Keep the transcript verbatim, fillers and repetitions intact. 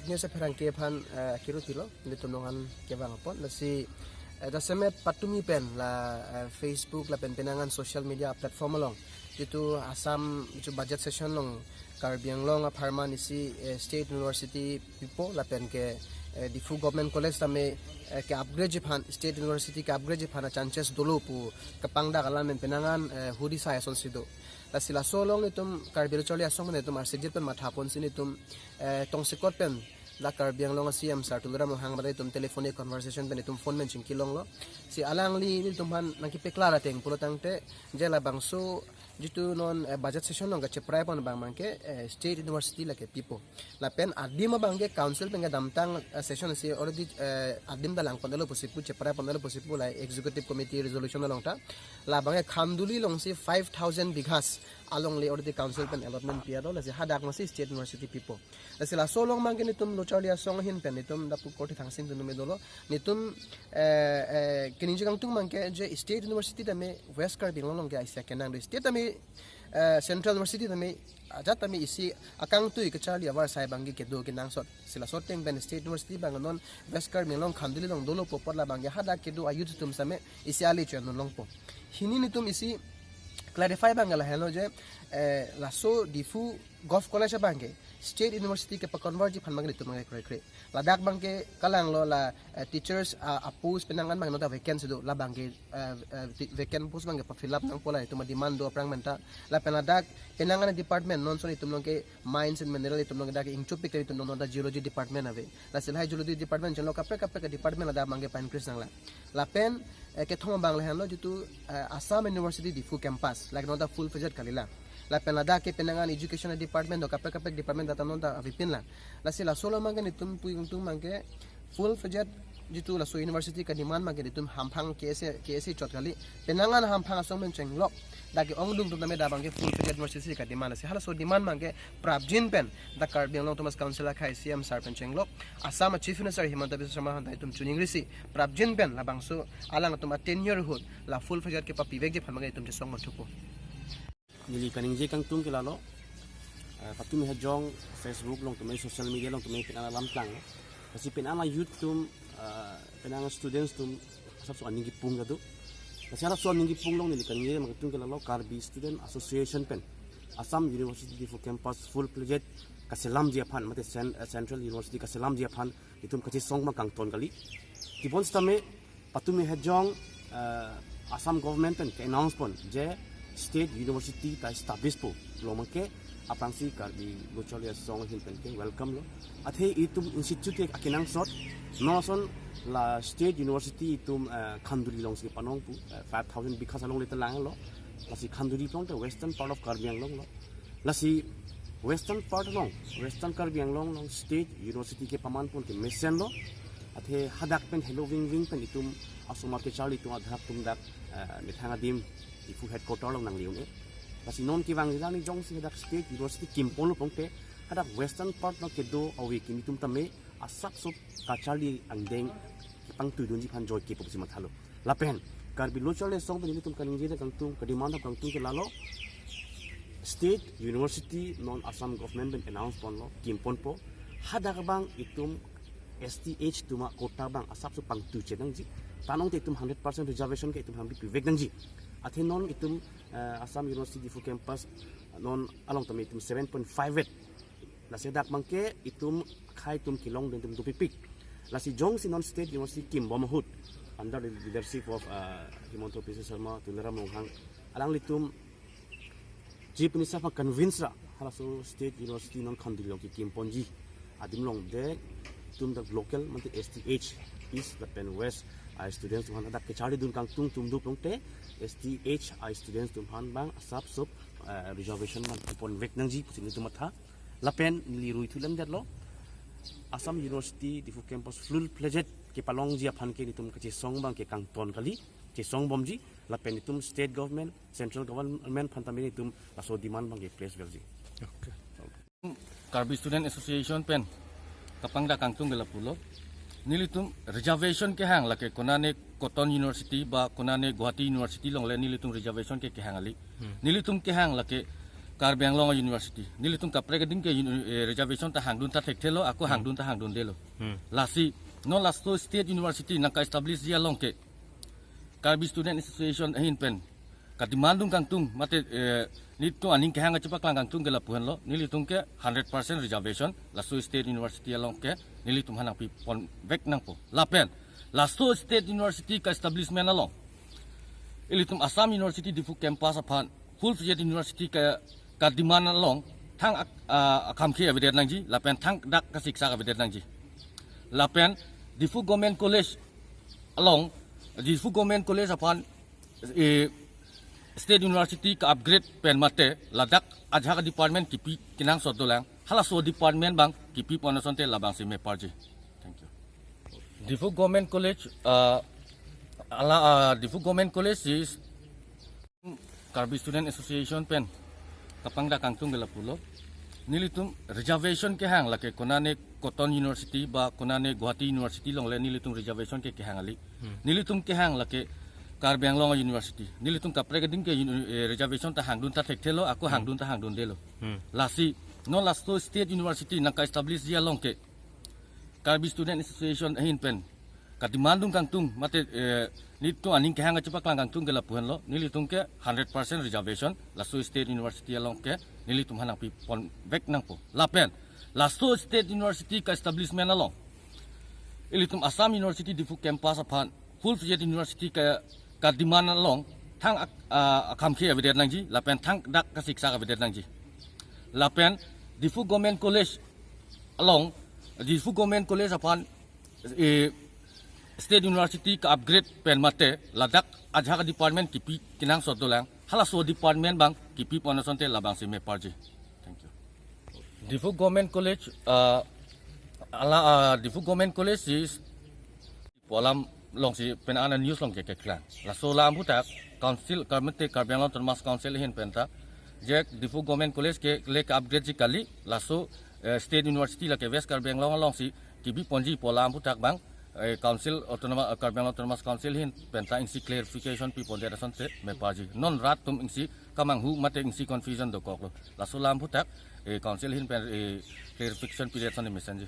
News apherangke aphan, eh, akirutilo, nelitum nongan kevang apot. Lasi, eh, jasemet patumi pen la, eh, Facebook lapen penang an social media platform along jitu Assam jitu budget session along Karbi Anglong apharman isi, eh, State University pipo lapen ke, eh, Diphu Government College tame, eh, ke-upgrade ji aphan, State University ke-upgrade ji aphan a-chances dolo pu kapangdak alam pen penang an, eh, huri sai asonsi do. Lasi laso along nelitum Karbi Lo Charli Asong nelitum arsikjit pen matha ponsi nelitum, eh, tongsekot pen la Karbi Anglong a-C M sir Tuliram Ronghang bata nelitum telephone conversation pen nelitum phone pen chingkilonglo. Si alangli nelitum aphan nangkepeklar ateng pulo tangte, je labangso jitu non, eh, budget session along kacheprai pon abang abangke, eh, State University lake pipo. Lapen adim abangke council pen kedamtang, eh, session si already, eh, adim ta langpon dolo pusi pu, cheprai pon dolo pusi pu la executive committee resolution along ta. Labangke Khanduli alongsi five thousand bighas alongle already council pen allotment pi-et lo, lasi hadak masi State University pipo. Lasi laso along abangke nelitum Lo Charli Asong ahin pen nelitum dapu korte thangsing dundume dolo. Nelitum, eh, eh, keningje kangtung abangke je State University tame West Karbi Anglong along ke aisa kenang do. State tame, eh, Central University tame ajat tame isi akangtui kacharli avarsai abangke kedo kenangsot. Si laso ateng pen State University abang non West Karbi Anglong Khanduli along dolo pu apot labangke hadak kedo a-youth atum same isi ale chuen longpo. Hini nelitum isi clarify abangke lahenlo je, eh, laso Diphu Govt College abangke State University kepa-convert ji aphan abangke nelitum abangke krekre. Ladak abangke kalanglo la, eh, teachers, ah, a-post penang an abang non ta vacancy do, labangke, eh, eh, ti-, vacant post abangke pa-fill up nangpo, la nelitum a-demand do aphrang pen ta. Lapen ladak penang an department non son nelitum along ke mines and mineral, nelitum along ke dak ingchupik nelitum along ta geology department ave. Lasi lahai geology department chenlo kaprek kaprek department ladak abangke pa-increase nanglang. Lapen, eh, kethom abang lahenlo jitu, eh, Assam University Diphu campus, lake non ta full fledged kalilang. Lapen ladak ke penang an education department do kaprek kaprek department ta non ta avepinlang. Lasi laso along abangke nelitum pu ingtung abangke full fledged jitu laso university ke-demand abangke nelitum hamphang K S A, K S A chot kali. Penang an hamphang asong pen chenglok, dak ke-ongdung atum tame dak abangke full fledged university ke-demand. Lasi halaso demand abangke prapjin pen dak Karbi Anglong Autonomous Council akhai C M sir pen chenglok, Assam Chief Minister Himanta Biswa Sarma aphan ta itum chuning risi prapjin pen labangso alangtum a-tenure ahut la full fledged kepapivek ji aphan abangke itum chesong monthupo. Neli kaningje kangtung ke lalo, eh, patumi hajong Facebook along tame, social media along tame penang alam klanglo. Lasi penang a-youth atum, eh, penang students atum asapso aning kipung kado. Lasi asapso aning kipung along neli kaningje kangtung ke lalo, Karbi Student Association pen Assam University Diphu campus full fledged kaselamji aphan, mate cen-, eh, Central University kaselamji aphan itum kachesong ma kangton kali. Tebon sitame patumi hajong, eh, Assam government pen ke-announce pon je State University ta establish po. Lo abangke aphrangsi Karbi Lo Charli Asong ahin pen ke welcome lo. Athe itum institute ke akenangsot, non ason la State University itum, eh, Khanduli alongsi panong pu, eh, five thousand bighas alongle ta langlo. Lasi Khanduli pulote western part of Karbi Anglong lo. Lasi western part along, Western Karbi Anglong along State University kepaman pon ke mesenlo. Athe hadak pen helo vingving pen itum asomar kecharli atum adhak atum dak, eh, methang adim Diphu headquarter along nangli un-e. Lasi non kevangji alang jongsi hadak State University kimponlo pulote hadak western part along kedo ave kimi atum tame asapso kacharli angdeng kepangtuidunji aphan joike pusi mathalo. Lapen Karbi Lo Charli Asong pen nelitum kaningje kangtung, ke-demand kangtung ke lalo, State University non Assam government pen announce ponlo, kimponpo. Hadak abang itum S T H atum a-quota abang asapso pangtui chenangji. Tanong te itum hundred percent reservation ke itum hambi pivek nangji. Athe non itum, eh, Assam University Diphu campus non along tame itum seven point five eight. Lasi dak abangke itum akhai atum kelongdun atum dopikpik. Lasi jongsi non State University kimbom ahut under the leadership of, uh, Himanta Biswa Sarma, Tuliram Ronghang, alanglitum Chief Minister aphan convince ra halaso State University non Khanduli along kekimponji adim longde itum dak local mate S T H East lapen West a-students atum aphan dak kecharlidun kangtung atum do pulote S T H a-students atum aphan abang asapso, uh, reservation abang ponvek nangji pusi nelitum matha. Lapen neli rui thulemdetlo, Assam University Diphu campus full fledged kepalongji aphan ke nelitum kachesong abangke kangton kali, chesong bomji, lapen itum state government, central government aphan tame itum laso demand abangke place velji. Okay. Karbi Student Association pen kapangdak kangtung ke lapulo. Nelitum reservation kehang lake konane Cotton University ba konane Guwahati University alongle nelitum reservation ke kehang kali. Hmm. Nelitum kehang lake Karbi Anglong University. Nelitum kaprek ading ke uni-, eh, reservation ta hangdun ta thekthelo, ako hangdun ta hangdundelo. Hmm. Lasi, non laso State University nangka-establish ji along ke Karbi Student Association ahin pen kademand dung kangtung mate, eh, nelitum aning kehang kachepaklang kangtung ke lapu henlo, nelitum ke hundred percent reservation laso State University along ke nelitum aphan nangpipon vek nangpo. Lapen laso State University ka-establishment along ilitum Assam University Diphu campus aphan full-fledged university ka, kademand along thang ak-, ah, akham ke avedet nangji, lapen thang dak kasiksak avedet nangji. Lapen Diphu Government College along, Diphu Government College aphan, eh, State University ka-upgrade pen mate ladak ajahak department kipi kenangsot dolang, halaso department abang kipipon asonte labangsi meparji. Thank you. Diphu Government College, ah, ala, ah, Diphu Government College is Karbi Student Association pen kapangdak kangtung ke lapulo. Nelitum reservation kehang lake konane Cotton University ba konane Guwahati University along le nelitum reservation ke kehang kali. Hmm. Nelitum kehang lake Karbi Anglong University. Nelitum kaprek ading ke uni-, eh, reservation ta hangdun ta thekthelo, ako hangdun ta hangdundelo. Hmm. Lasi, non laso State University nangka-establish ji along ke Karbi Student Association ahin pen kademand dung kangtung mate, eh, nelitum aning kehang kachepaklang kangtung ke lapu henlo, nelitum ke hundred percent reservation laso State University along ke nelitum aphan nangpipon vek nangpo. Lapen laso State University ka-establishment along ilitum Assam University Diphu campus aphan full-fledged university ka, kademand along thang ak-, ah, akham ke avedet nangji, lapen thang dak kasiksak avedet nangji. Lapen Diphu Government College along, Diphu Government College aphan, eh, State University ka-upgrade pen mate ladak ajahak department kipi kenangsot dolang, halaso department abang kipipon asonte labangsi meparji. Thank you. Diphu Government College, ah, ala, ah, Diphu Government College is pu alam alongsi pen ana news along ke keklang. Laso alam aphuthak Council, Karmete Karbi Anglong Autonomous Council ahin penta, je Diphu Government College ke le ka-upgrade ji kali, laso, eh, State University lake West Karbi Anglong alongsi kipiponji pu alam aphuthak abang, eh, Council Autonomous, eh, Karbi Anglong Autonomous Council ahin penta isi clarification pipondet asonte meparji. Non rat atum isi kamanghu mate isi confusion dokoklo. Laso alam aphuthak, eh, Council ahin pen, eh, clarification pidet asonte mesenji.